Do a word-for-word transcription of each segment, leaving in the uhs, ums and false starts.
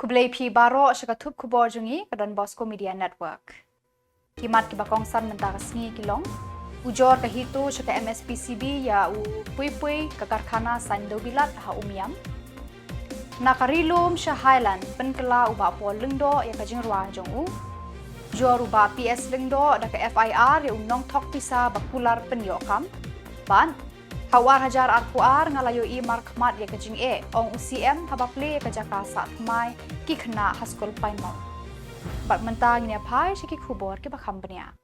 Khublei phi baroh sha ka thup khubor jong ngi ka Don Bosco Media Network. Ki mat kiba kongsan mynta ka sngi ki long: ujor ka HITO sha ka M S P C B ïa u Puipui, ka karkhana saiñ dewbilat ha Umiam. Na ka Ri Lum sha Highland, pynkylla u Bah Paul Lyngdoh ïa ka jingrwai jong u. Ujor u Bah P S Lyngdoh da ka F I R ïa u nongthok pisa ba kular pynïoh kam. Bad ha u ar hajar arphew ar, nga la ïohi markhmat ïa ka jingeh, ong u C M haba plie ïa ka jaka sah thymmai ki khynnah ha skul Pine Mount. Bad mynta ngin ïa phai sha ki khubor kiba kham bniah.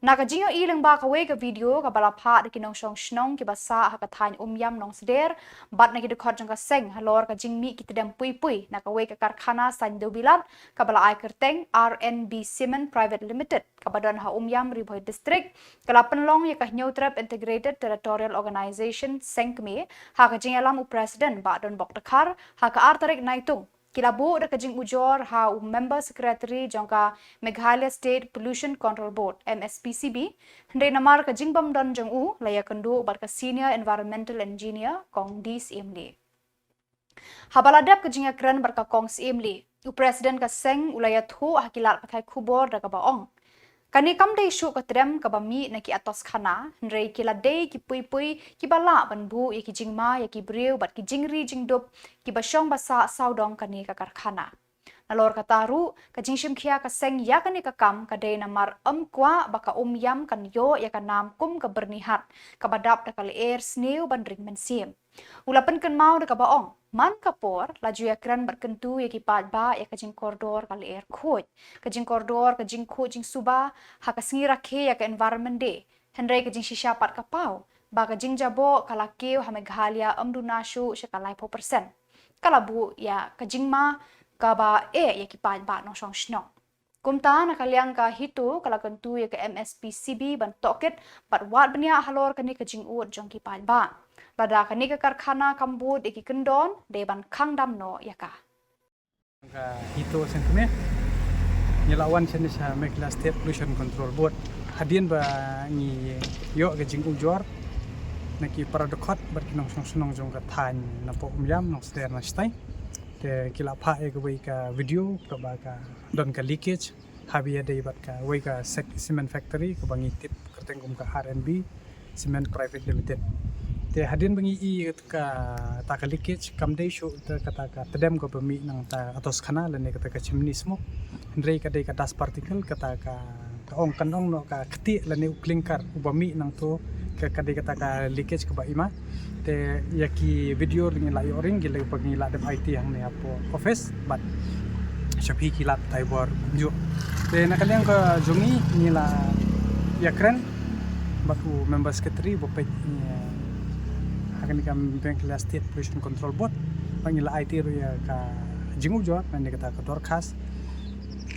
Na ka jingïohi lyngba kawei ka video kaba la phah da ki nongshong shnong kiba sah ha ka thaiñ Umiam Nongsder bad na ki dkhot jong ka seng halor ka jingmih ki tdem puipui na kawei ka karkhana saiñ dewbilat kaba la ai kyrteng R N B Cement Private Limited, kaba don ha Umiam, Ri Bhoi District, ka la pynlong ïa ka Hynñiewtrep Integrated Territorial Organization, seng kmie, ha ka jingïalam u President Bah Donbok Dkhar ha ka ar tarik Naitung. Ki la buh da ka jingujor ha u Member Secretary jong ka Meghalaya State Pollution Control Board, M S P C B, hynrei namar ka jingbym don jong u, la ïakynduh bad ka Senior Environmental Engineer, Kong D Syiemlieh. Haba la dep ka jingïakren bad ka Kong Syiemlieh, u President ka seng u la ïathuh ha ki lad pathai khubor da kaba ong: Kane kam dei shuh ka tdem kaba mih na ki atoskhana, hynrei ki la dei ki puipui kiba lah ban buh ïa ki jingma ïa ki briew bad ki jingri jingdup kiba shong ba sah sawdong kane ka karkhana. Nalor kata ruh, ka jingshimkhia ka seng ïa kane ka kam ka dei namar ym kwah ba ka Umiam kan ïoh ïa ka nam kum ka byrnihat kaba dap da ka lyer sniew ban ring mynsiem. U la pynkynmaw da kaba ong, man ka por la ju ïakren bad kyntu ïa ki paidbah ïa ka jingkordor ka lyer khuid, ka jingkordor ka jingkhuid jingsuba ha ka sngi rakhe ïa ka Environment Day, hynrei ka jingshisha pat ka paw ba ka jingjaboh ka la kiew ha Meghalaya ym duna shuh sha ka laiphew percent. Ka la buh ïa ka jingma kaba eh ïa ki paidbah nongshong shnong. Kumta na ka liang ka HITO ka la kyntu ïa ka M S P C B ban tohkit bad wad bniah halor kane ka jingud jong ki paidbah. Lada kane ka karkhana kam bud ïa ki kyndon, dei ban khang dam noh ïa ka. Ka HITO seng kmie, ngi la wan shane sha Meghalaya State Pollution Control Board hadien ba ngi ïoh ka jingujor na ki para dkhot bad ki nongshong shnong jong ka thaiñ napoh Umiam, Nongsder na shatai. Te ki la phah ïa kawei ka video kaba ka don ka leakage haba ïadei bad kawei ka sek-, cement factory kaba ngi tip kyrteng kum ka R N B Cement Private Limited. Te hadien ba ngi i kata ka leakage, kam dei shuh kata ka tdem kaba mih na kata ka atoskhana lane kata ka chimney smoke, hynrei ka dei ka dust particle, kata ka, ka ong, kan ong noh ka ktieh lane u clinker uba mih nangto, ka, ka dei kata ka leakage kaba i ma. Te ïa ki video ngi la ïoh ring, ki la, ba ngi la dep aiti hangne hapoh office bad sha phi ki lad pathai bor kumjuh. Te na ka liang ka jong ngi, ngi la ïakren bad u Member Secretary ba peit, eh, ha kane ka Meghalaya State Pollution Control Board, bad ngi la aiti ruh ïa ka jingujor lane kata ka dorkhas,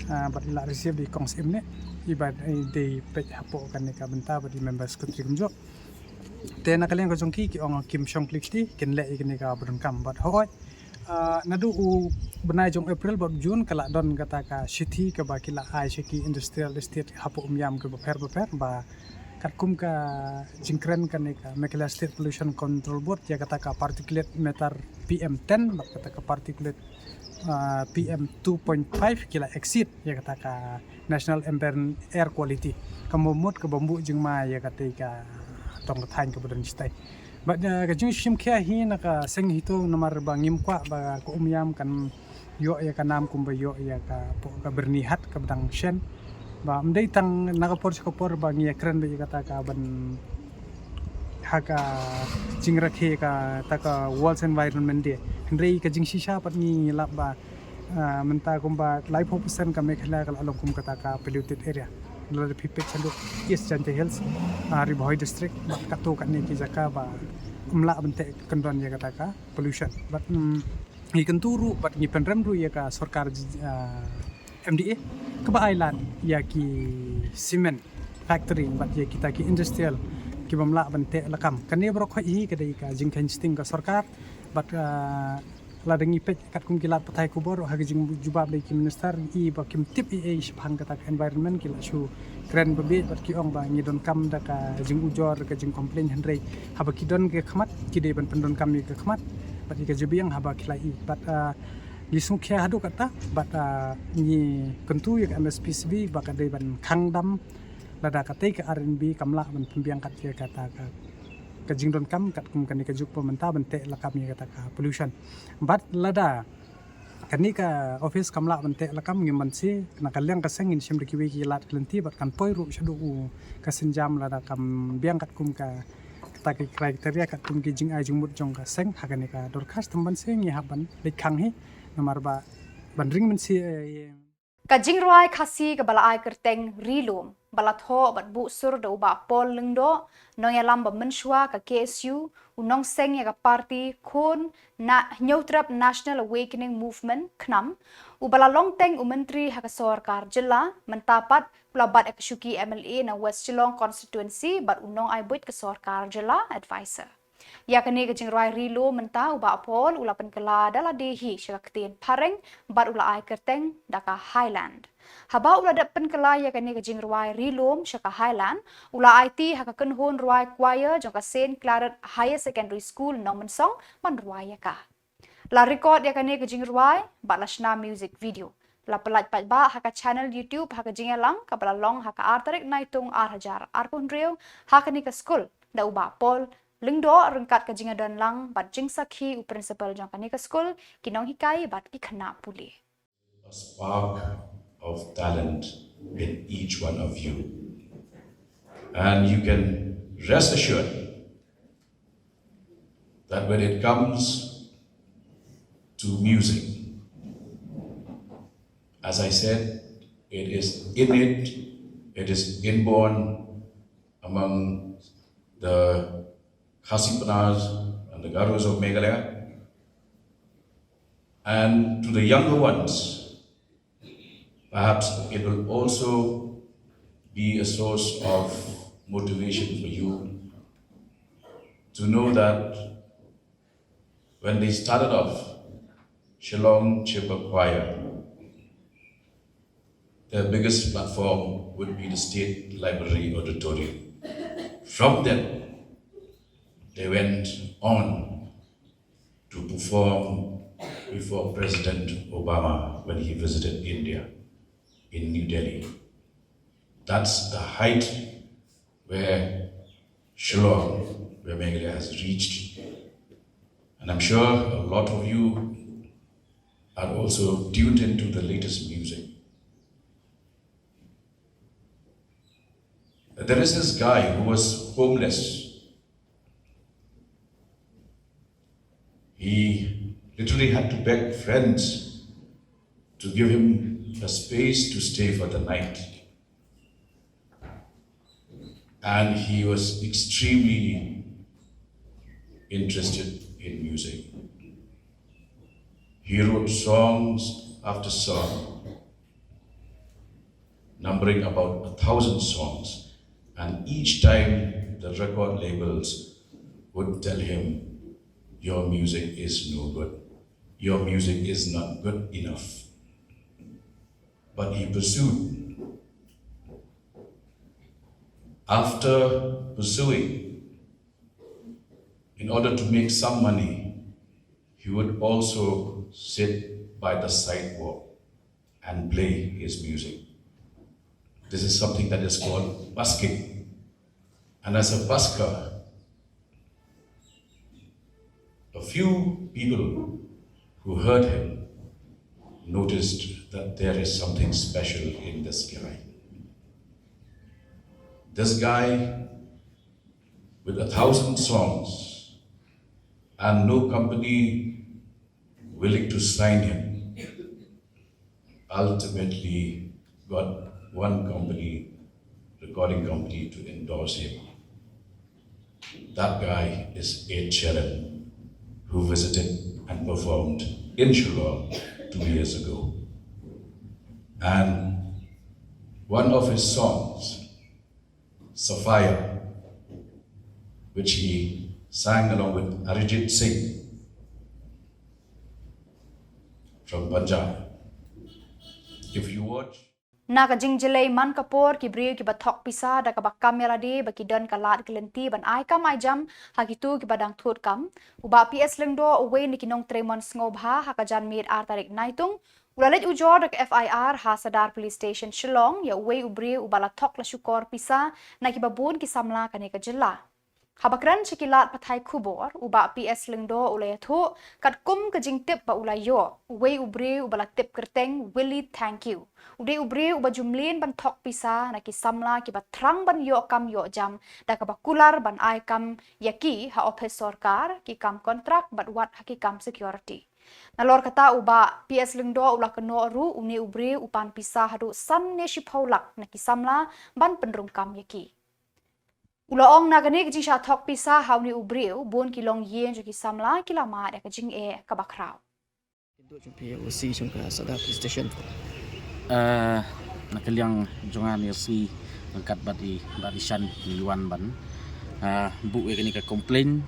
ah, bad la receive da i Kong Syiemlieh, i ba, eh, dei peit hapoh kane ka bynta bad i Member Secretary kumjuh. Te na ka liang ka jong ki, ki ong kim shong khlieh kti, kin leh ïa kane kaba donkam bad hooid. Ah, naduh u bnai jong April bad June ka la don kata ka shithi kaba ki la ai sha ki industrial estate hapoh Umiam kiba pher ba pher ba katkum ka jingkren kane ka Meghalaya State Pollution Control Board ïa kata ka particulate matter P M ten bad kata ka particulate, ah, P M two point five ki la exceed ïa kata ka National Ambient Air Quality. Ka mut kaba mbuh jingma ïa katei ka tong ka thaiñ kaba don shatai. Bad, eh, ka jingshim khia hi na ka seng HITO namar ba ngim kwah ba ka Umiam kan ïoh ïa ka nam kumba ïoh ïa ka poh ka Byrnihat kaba dang shen. Ba ym dei tang na ka por sha ka por ba ngi ïakren ba ïa kata ka ban ha ka jingrakhe kata ka World Environment Day. Hynrei ka jingshisha pat ngi lap ba, ah, mynta kumba laiphew percent ka Meghalaya ka la long kum kata ka polluted area. Lada phi peit shaduh East Jaintia Hills, ah, Ri Bhoi District, bad katto katne ki jaka ba ym lah ban teh kyndon ïa kata ka pollution. Bad, mm, ngi kyntu ruh bad ngi pynrem ruh ïa ka sorkar, ah, M D A kaba ai lad ïa ki cement factory bad ïa kita ki industrial kibym lah ban teh lakam. Kane baroh khoit hi ka dei ka jingkheiñ sting ka sorkar bad, ah, lada ngi peit katkum ki lad pathai khubor ha ka jingjubab da ki minister, i ba kim tip ei ei shaphang kata ka environment, ki la shu kren ba bieit bad ki ong ba ngi donkam da ka jingujor, ka jingcomplain, hynrei haba ki don ka khmat ki dei ban pyndonkam ïa ka khmat bad ïa ka jabieng haba ki la i. Bad, ah, Ngi sngewkhia haduh katta bad, ah, ngi kyntu ïa ka M S P C B ba ka dei ban khang dam lada katei ka R and B kam lah ban pynbiang kat ïa kata ka, ka jingdonkam katkum kane ka juk ba mynta ban teh lakam ïa kata ka pollution. Bad lada kane ka office kam lah ban teh lakam, ngim banse na ka liang ka seng ngin shim da kiwei ki lad ki lynti bad kan poi ruh shaduh u ka sienjam lada kam biang katkum ka, kata ki criteria katkum ki jingai jingmut jong ka seng. Ha kane ka dorkhas tang banse ngi hap ban leit khang hi namar ba ban ring mynsi, eh, Ka jingrwai Khasi kaba la ai kyrteng Ri Lum ba la thoh bad buh sur da u Bah Paul Lyngdoh, nongïalam ba mynshuwa ka K S U, u nongseng ïa ka party Khun na Hynñiewtrep National Awakening Movement, KHNAM, uba la long teng u myntri ha ka sorkar jylla, mynta pat u la bat ïa ka shuki M L A na West Shillong constituency bad u nongai buit ka sorkar jylla, advisor. Ïa kane ka jingrwai Ri Lum mynta u Bah Paul u la pynkylla da lade hi sha ka ktien phareng bad u la ai kyrteng da ka Highland. Haba u la dep pynkylla ïa kane ka jingrwai Ri Lum sha ka Highland, u la aiti ha ka kynhun rwai choir jong ka Saint Claret Higher Secondary School Nongmynsong ban rwai ïa ka. La record ïa kane ka jingrwai bad la shna music video. La pyllait paidbah ha ka channel YouTube ha ka jingïalang kaba la long ha ka ar tarik Naitung ar hajar arphew hynriew ha kane ka skul da u Bah Paul Lyngdoh ryngkat ka jingïadon lang bad jingsakhi u principal jong kane ka skul, ki nonghikai bad ki khynnah pule. A spark of talent in each one of you. And you can rest assured that when it comes to music, as I said, it is innate, it is inborn among the Khasi Pnar and the Garos of Meghalaya. And to the younger ones, perhaps it will also be a source of motivation for you to know that when they started off, Shillong Chamber Choir, their biggest platform would be the State Library Auditorium. From them, they went on to perform before President Obama when he visited India in New Delhi. That's the height where Shillong, where Meghalaya has reached. And I'm sure a lot of you are also tuned into the latest music. There is this guy who was homeless. He literally had to beg friends to give him a space to stay for the night. And he was extremely interested in music. He wrote songs after song, numbering about a thousand songs, and each time the record labels would tell him, "Your music is no good, your music is not good enough." But he pursued. After pursuing, in order to make some money, he would also sit by the sidewalk and play his music. This is something that is called busking. And as a busker, a few people who heard him noticed that there is something special in this guy. This guy with a thousand songs and no company willing to sign him, ultimately got one company, recording company, to endorse him. That guy is Ed Sheeran, who visited and performed in Shillong two years ago. And one of his songs, Sapphire, which he sang along with Arijit Singh from Punjab. If you watch Na ka jingjlei man ka por, ki briew kiba thok pisa da kaba kam ïa lade ba ki don ka lad ka lynti ban ai kam ai jam ha kito kiba dang thut kam, u Bah P S Lyngdoh, uwei na ki nongtrei mon sngewbha, ha ka janmiet ar tarik Naitung, u la leit ujor da ka F I R ha Sadar Police Station Shillong ïa uwei u briew uba la thok la shukor pisa na kiba bun ki samla kane ka jylla. Haba kren sha ki lad pathai khubor, u Bah P S Lyngdoh u la ïathuh katkum ka jingtip ba u la ïoh, uwei u briew uba la tip kyrteng Willie Thangkhiew u dei u briew uba ju mlien ban thok pisa na ki samla kiba thrang ban ïoh kam ïoh jam da kaba kular ban ai kam ïa ki ha ophis sorkar, ki kam kontrak bad wat ha ki kam security. Nalor kata, u Bah P S Lyngdoh u la kynnoh ruh une u briew u pan pisa haduh san ne shiphew lak na ki samla ban pynrung kam ïa ki. U la ong na kane ka jingshah thok pisa ha une u briew, bun ki longïing jong ki samla ki la mad ïa ka jingeh kaba khraw. Kynduh jong phi, O C jong ka Sadar Police Station. Ah, na ka liang jong nga ne O C ryngkat bad i Bah Rishan ngi wan ban, ah, buh ïa kane ka complaint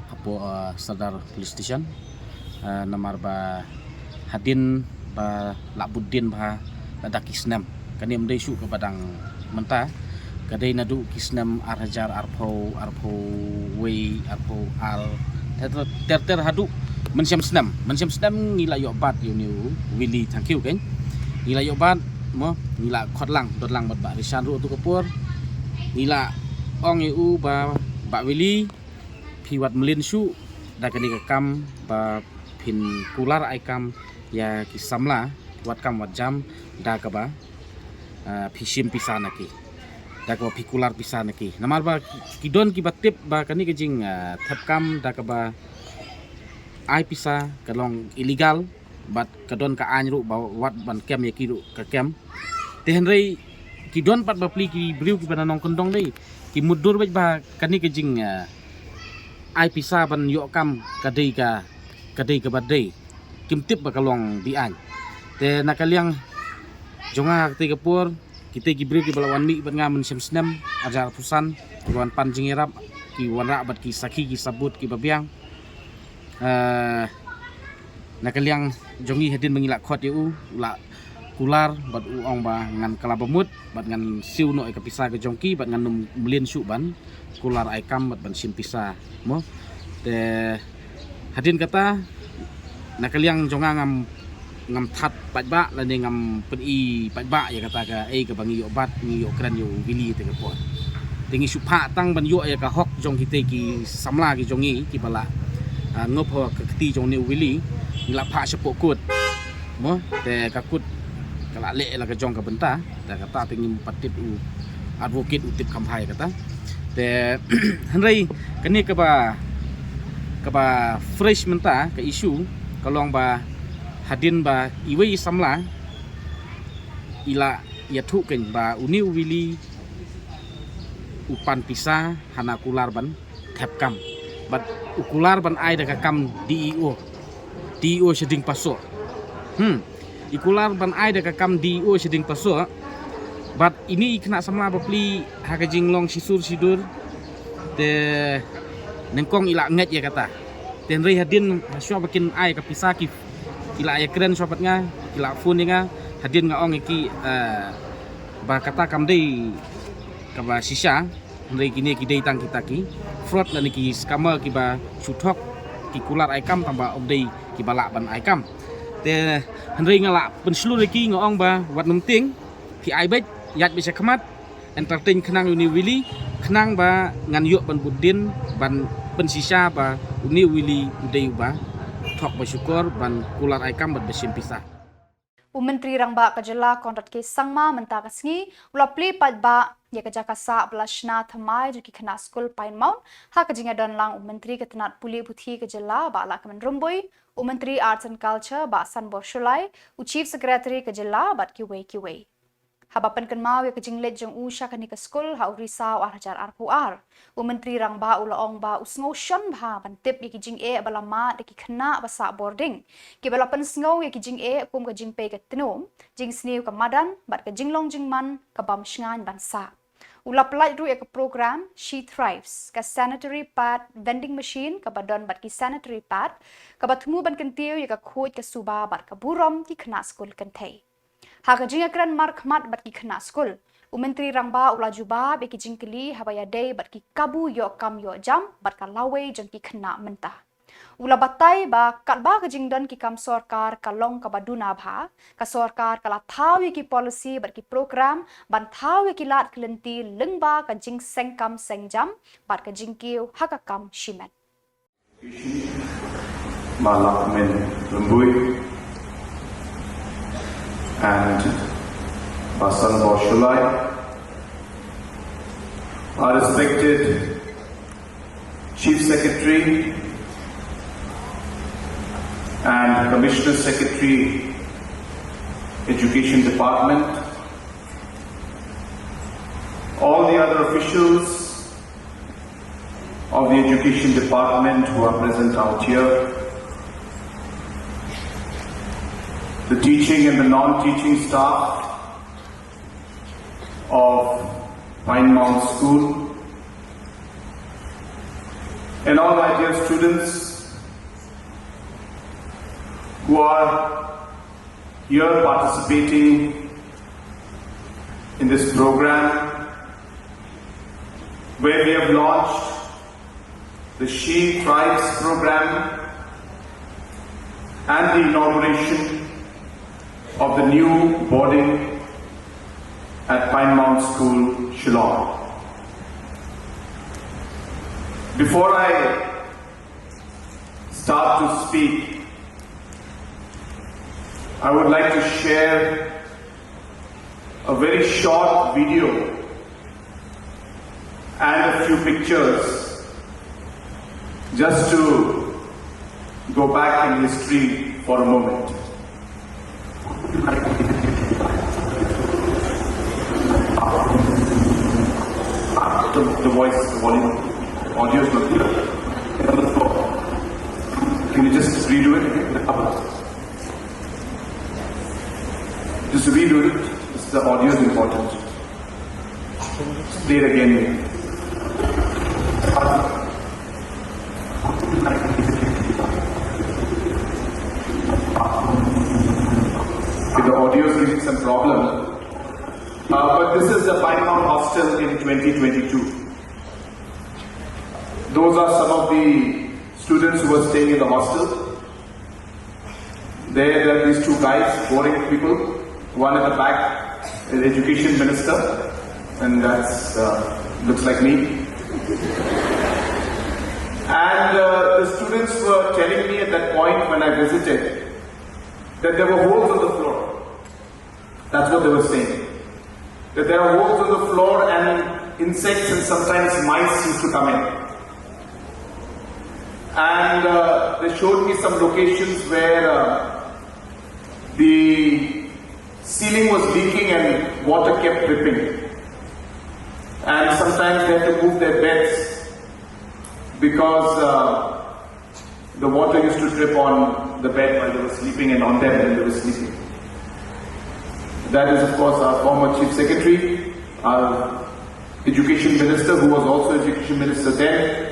hapoh, ah, Sadar Police Station. Ah, namar ba hadien ba la bud dien bha, la dak ki snem. Kane ym dei shuh kaba dang mynta, ka dei naduh ki snem ar hajar arphew, arphew wei, arphew ar, ter ter, ter ter haduh mynshem snem. Mynshem snem ngi la ïoh bat ïa une u Willie Thangkhiew, kan. Ngi la ïoh bat, mo, ngi la khot lang, don lang bad Bah Rishan ruh tu ka por. Ngi la ong ïa u ba, Bah Willie, phi wat mlien shuh da kane ka kam ba phin kular ai kam ïa ki samla, wat kam wat jam, da kaba, ah, phi shim pisa na ki, da kaba phi kular pisa na ki. Namar ba ki don kiba tip ba kane ka jing, ah, thep kam da kaba ai pisa ka long illegal, bad ka don ka aiñ ruh ba wat ban kem ïa ki ruh ka kem. Te hynrei ki don pat bapli ki briew kiba na nongkyndong dei, ki mutdur beit ba kane ka jing, ah, ai pisa ban ïoh kam ka dei ka, ka dei kaba dei. Kim tip ba ka long be-aiñ. Te na ka liang jong nga ha katei ka por, kitei ki briew kiba la wan mih bad nga mynshem snem ar hajar arphew san, kiba wan pan jingïarap, ki wanrah bad ki sakhi ki sabut kiba biang. Eh, na ka liang jong ngi, hadien ba ngi la khot ïa u, u la kular bad u ong ba ngan kylla ba mut bad ngan siew noh ïa ka pisa ka jong ki bad ngan ym mlien shuh ban kular ai kam bad ban shim pisa, mo. Te hadien kata, na ka liang jong nga ngam, ngam that paidbah lane ngam pyni paidbah ïa kata kaei kaba ngi ïoh bat, ngi ïoh kren ïa u Willie te ka por. Te ngi shu phah tang ban ïoh ïa ka hok jong kitei ki samla ki jong ngi kiba la, ah, ngup ha ka kti jong une u Willie, ngi la phah shapoh kut, mo. Te ka kut ka la leh la ka jong ka bynta. Te kata te ngim pat tip, u advocate u tip kham bha ïa kata. Te hynrei kane kaba, kaba fresh mynta ka issue ka long ba hadien ba iwei i samla i la ïathuh keiñ ba une u Willie u pan pisa hana kular ban thep kam. Bad u kular ban ai da ka kam D E O. D E O shading pasoh. Hmm. I kular ban ai da ka kam D E O shading pasoh. Bad ine i khynnah samla bapli ha ka jinglong shisur shidur, te nyngkong i la ngeit ïa kata. Te hynrei hadien, ha shuwa ba kin ai ka pisa ki, ki la ïakren shuwa bad nga, ki la phone ïa nga, hadien nga ong ïa ki, eh, ba kata kam dei kaba shisha. Hynrei kine ki dei tang kita ki fraud lane ki scammer kiba shu thok, ki kular ai kam tang ba ym dei kiba lah ban ai kam. Te hynrei nga la pynshlur ïa ki, nga ong ba wat nym tieng, phi ai beit, ïaid beit sha khmat, entertain khnang ïa une u Willie, khnang ba ngan ïoh ban bud dien ban pynshisha ba une u Willie u dei uba thok ba shukor ban kular ai kam bad ba shim pisa. U Myntri Rangbah ka jylla Conrad K Sangma mynta ka sngi u la plie paidbah ïa ka jaka sah ba la shna thymmai jong ki khynnah skul Pine Mount ha ka jingïadon lang u Myntri ka tnat pule puthi ka jylla Bah Lahkmen Rymbui, u Myntri Arts and Culture Bah Sanbor Shullai, u Chief Secretary ka jylla bad kiwei kiwei. Haba pynkynmaw ïa ka jingleit jong u sha kane ka skul ha u Risaw ar hajar arphew ar, u Myntri Rangbah u la ong ba u sngew shon bha ban tip ïa ki jingeh ba la mad da ki khynnah ba sah boarding, kiba la pynsngew ïa ki jingeh kum ka jingpei ka tnum, jingsniew ka madan bad ka jinglong jingman ka bym shngaiñ ban sah. U la pyllait ruh ïa ka program She Thrives, ka sanitary pad vending machine kaba don bad ki sanitary pad, kaba thmu ban kyntiew ïa ka khuid ka suba bad ka burom ki khynnah skul kynthei. Ha ka jingïakren markhmat bad ki khynnah skul, u Myntri Rangbah u la jubab ïa ki jingkylli haba ïadei bad ki kabu ïoh kam ïoh jam bad ka lawei jong ki khynnah mynta. U la batai ba katba ka jingdon ki kam sorkar ka long kaba duna bha, ka sorkar ka la thaw ïa ki policy bad ki program ban thaw ïa ki lad ki lynti lyngba ka jingseng kam seng jam bad ka jingkiew ha ka kam shimet. Bah Lahkmen Rymbui and Bah Sanbor Shullai, our respected Chief Secretary and Commissioner Secretary, Education Department, all the other officials of the Education Department who are present out here, the teaching and the non-teaching staff of Pine Mount School, and all my dear students who are here participating in this program where we have launched the She Thrives program and the inauguration of the new boarding at Pine Mount School, Shillong. Before I start to speak, I would like to share a very short video and a few pictures just to go back in history for a moment. The, the voice, the volume, audio is not clear. Can you just redo it? Just redo it. This, the audio is important. Play it again. The audio is giving some problem. Uh, but this is the Pine Mount Hostel in twenty twenty-two. Those are some of the students who were staying in the hostel. There, there are these two guys, boring people. One at the back, an education minister, and that's, uh, looks like me. And, uh, the students were telling me at that point when I visited that there were holes on the floor. That's what they were saying. That there are holes on the floor and insects and sometimes mice used to come in. And, uh, they showed me some locations where, uh, the ceiling was leaking and water kept dripping. And sometimes they had to move their beds because, uh, the water used to drip on the bed while they were sleeping and on them when they were sleeping. That is, of course, our former Chief Secretary, our Education Minister, who was also Education Minister then.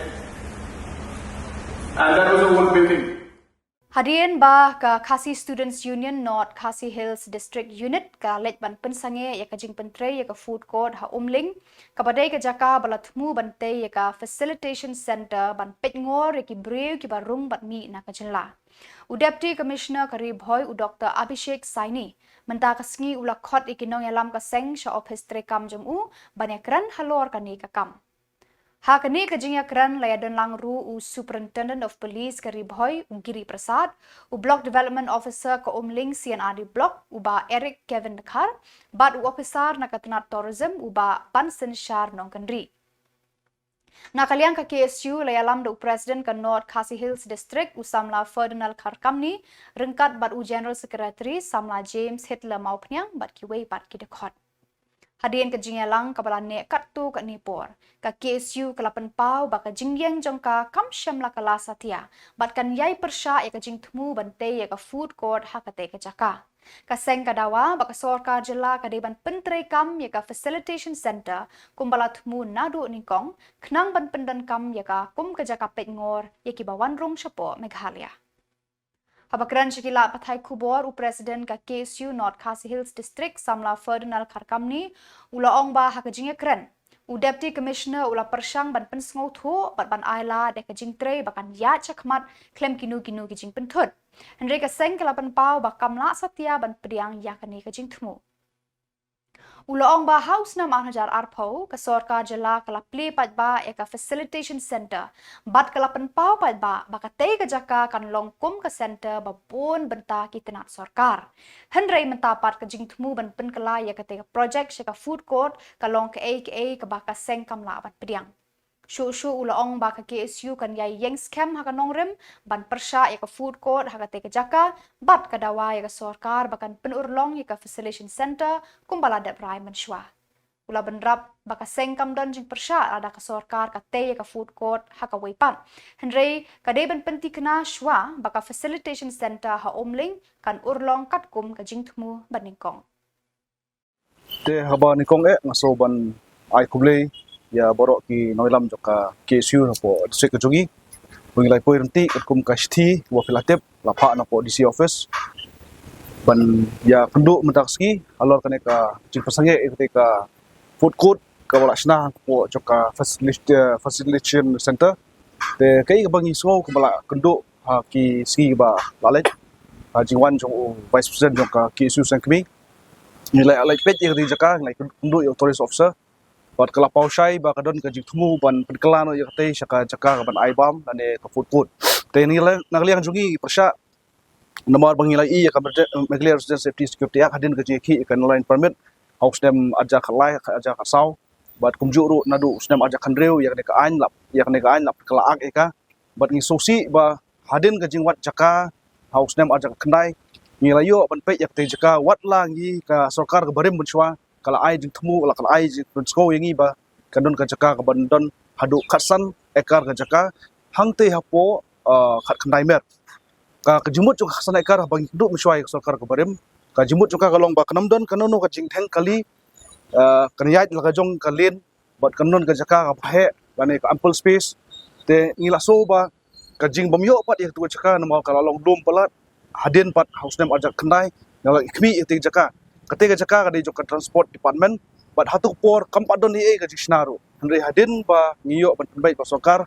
And that was a whole building. Hadien ba ka Khasi Students Union North Khasi Hills District Unit ka leit ban pynsangeh ïa ka jingpyntrei ïa ka food court ha Umling, kaba dei ka jaka ba la thmu ban tei ïa ka facilitation center ban peit ngor ïa ki briew kiba rung bad mih na ka jylla. U Deputy Commissioner ka Ri Bhoi, u Doctor Abhishek Saini, mynta ka sngi u la khot ïa ki nongïalam ka seng sha ophis treikam jong u ban ïakren halor kane ka kam. Ha kane ka jingïakren la ïadonlang ruh u Superintendent of Police ka Ri Bhoi, u Giri Prasad, u Block Development Officer ka Umling C and R D Block, u Bah Eric Kevin Dkhar, bad u ophisar na ka tnat Tourism, u Bah Pansynshar Nongkynrih. Na ka liang ka K S U la ïalam da u President ka North Khasi Hills District, u Samla Ferdinand Kharkamni, ryngkat bad u General Secretary, Samla James Hitler Mawphniang, bad kiwei pat ki dkhot. Hadien ka jingïalang kaba la neh katto katne por, ka K S U ka la pynpaw ba ka jingïeng jong ka kam shym la kylla satia bad kan ïai pyrshah ïa ka jingthmu ban tei ïa ka food court ha katei ka jaka. Ka seng ka dawa ba ka sorkar jylla ka dei ban pyntreikam ïa ka facilitation center kumba la thmu naduh nyngkong, khnang ban pyndonkam ïa ka kum ka jaka peit ngor ïa kiba wan rung shapoh Meghalaya. Haba kren sha ki lad pathai khubor, u President ka K S U North Khasi Hills District, Samla Ferdinand Kharkamni, u la ong ba ha ka jingïakren, u Deputy Commissioner u la pyrshang ban pynsngewthuh bad ban ai lad ïa ka jingtrei ba kan ïaid shakhmat khlem kino kino ki jingpynthut. Hynrei ka seng ka la pynpaw ba kam lah satia ban pdiang ïa kane ka jingthmu. U la ong ba ha u snem ar hajar arphew, ka sorkar jylla ka la plie paidbah ïa ka Facilitation Centre, bad ka la pynpaw paidbah ba katei ka jaka kan long kum ka centre ba bun bynta ki tnat sorkar. Hynrei mynta pat ka jingthmu ban pynkylla ïa katei ka project sha ka food court ka long kaei kaei kaba ka seng kam lah ban pdiang. Shuh shuh u la ong ba ka K S U kan ïai ïeng skhem ha ka nongrim ban pyrshah ïa ka food court ha katei ka jaka, bad ka dawa ïa ka sorkar ba kan pynurlong ïa ka Facilitation Centre kumba la dep rai mynshuwa. U la bynrap ba ka seng kam don jingpyrshah lada ka sorkar ka tei ïa ka food court ha kawei pat. Hynrei ka dei ban pynthikna shuwa ba ka Facilitation Centre ha Umling kan urlong katkum ka jingthmu banyngkong. Te haba nyngkong eh nga sngew ban ai khublei ïa baroh ki nongïalam jong ka K S U hapoh district ka jong ngi. Ba ngi la poi ryntih katkum ka shithi kaba phi la tip, la phah na hapoh D C office ban ïakynduh mynta ka sngi halor kane ka jingpynsangeh ïa katei ka food court kaba la shna hapoh jong ka facilita-, facilitation centre. Te kaei kaba ngi sngew kaba la kynduh ha ki sngi ba la leit, ha jingwan jong u Vice President jong ka K S U Seng Kmie. Ngi la leit peit ïa katei ka jaka, ngi la kynduh ïa u Tourist Officer. Bad ka la paw shai ba ka don ka jingthmu ban pynkylla noh ïa katei sha ka jaka kaban ai bam lane ka food court. Te ngi la, na ka liang jong ngi pyrshah, namar ba ngi la ïohi ïa ka Meghalaya Resident Safety Security Act, hadien ka jingïakhih ïa ka Inner Line Permit ha u snem ar hajar khatlai, ar hajar khatsaw. Bad kumjuh ruh naduh u snem ar hajar khathynriew ïa kane ka aiñ la, ïa kane ka aiñ la pynkylla ïa ka. Bad ngi sngewsih ba hadien ka jingwad jaka ha u snem ar hajar khatkhyndai, ngi la ïoh ban peit ïa katei ka jaka, wat la ngi, ka sorkar kaba rim mynshuwa ka la ai jingthmu, la ka la ai jingpynsngew ïa ngi ba kan don ka jaka kaban don haduh khatsan ekar ka jaka, hangtei hapoh, uh, khatkhyndai mer. Ka, ka jingmut jong ka khatsan ekar haba ngi kynduh mynshuwa ïa ka sorkar kaba rim, ka jingmut jong ka ka long ba kan ym don kano kano ka jingtheng kali, uh, kan ïaid la ka jong ka lane, bad kan don ka jaka kaba heh lane ka ample space. Te ngi la sngew ba ka jingbym ïoh pat ïa katei ka jaka namar ka la long lum palat, hadien pat ha u snem ar hajar khatkhyndai ngi la khmih ïa katei ka jaka. Katei ka jaka ka dei jong ka Transport Department, bad hato ka por kam pat don ei ei ka jingshna ruh. Hynrei hadien ba ngi ïoh ban pynbeit bad sorkar,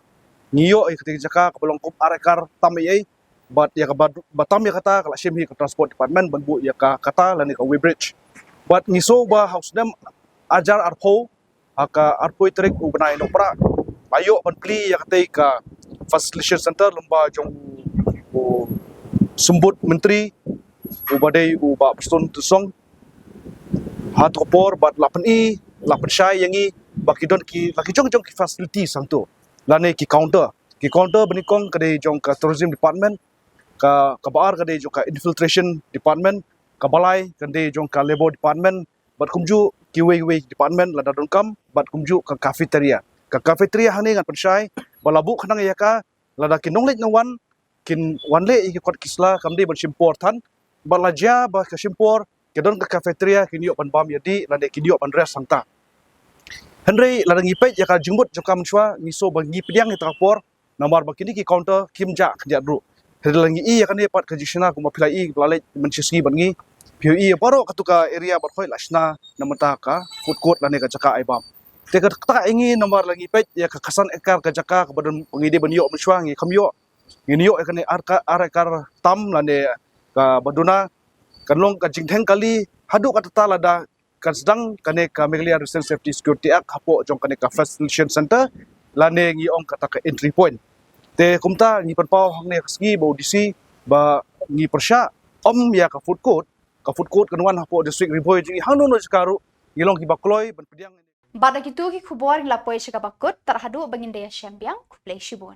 ngi ïoh ïa katei ka jaka kaba long kum ar ekar tam ei ei, bad ïa kaba, ba tam ïa kata ka la shim hi ka Transport Department ban buh ïa ka kata lane ka weighbridge. Bad ngi sngew ba ha u snem ar hajar arphew, ha ka arphew tarik u bnai Nohprah, la ïoh ban plie ïa katei ka facilitation centre lyngba jong u Symbud Myntri, uba dei u Bah Prestone Tynsong. Hato ka por bad la pyni, la pynshai ïa ngi ba ki don ki, la ki jong jong ki facility sangto, lane ki counter. Ki counter banyngkong ka dei jong ka Tourism Department, ka, kaba ar ka dei jong ka Infiltration Department, kaba lai ka dei jong ka Labour Department, bad kumjuh kiwei kiwei department lada donkam, bad kumjuh ka cafeteria. Ka cafeteria hangne ngan pynshai ba la buh khnang ïa ka lada ki nongleit nongwan kin wan leh ïa ki kot ki sla, kam dei ban shim por than, bad la jia ba ka shim por, ka don ka cafeteria, kin ïoh ban bam ïa dih lane kin ïoh ban rest hangta. Hynrei lada ngi peit ïa ka jingmut jong ka mynshuwa, ngi sngew ba ngi pdiang ïa kata ka por, namar ba kine ki counter kim jah khyndiat ruh. Hynrei lada ngi ïohi ïa kane pat ka jingshna kumba phi la ïohi, ba la leit mynshisngi bad ngi, phi ïohi ïa baroh kato ka area baroh la shna na bynta ka food court lane ka jaka ai bam. Te kata ïa ngi namar lada ngi peit ïa ka khatsan ekar ka jaka kaba don ba ngi dei ban ïoh mynshuwa, ngi kham ïoh. Ngin ïoh ïa kane ar ka, ar ekar tam lane kaba duna, kan long ka jingtheng kali haduh katta lada kan sdang kane ka Meghalaya Resident Safety Security Act hapoh jong kane ka Facilitation Centre, lane ngi ong kata ka entry point. Te kumta ngi pynpaw hangne ka sngi ba u D C ba ngi pyrshah ym ïa ka food court, ka food court kan wan hapoh district Ri Bhoi jong ngi, hangno hangno jaka ruh ngi long kiba kloi ban pdiang. Bad da kito ki khubor ngi la poi sha kaba kut, tad haduh ba ngin da ïashem biang, khublei shibun.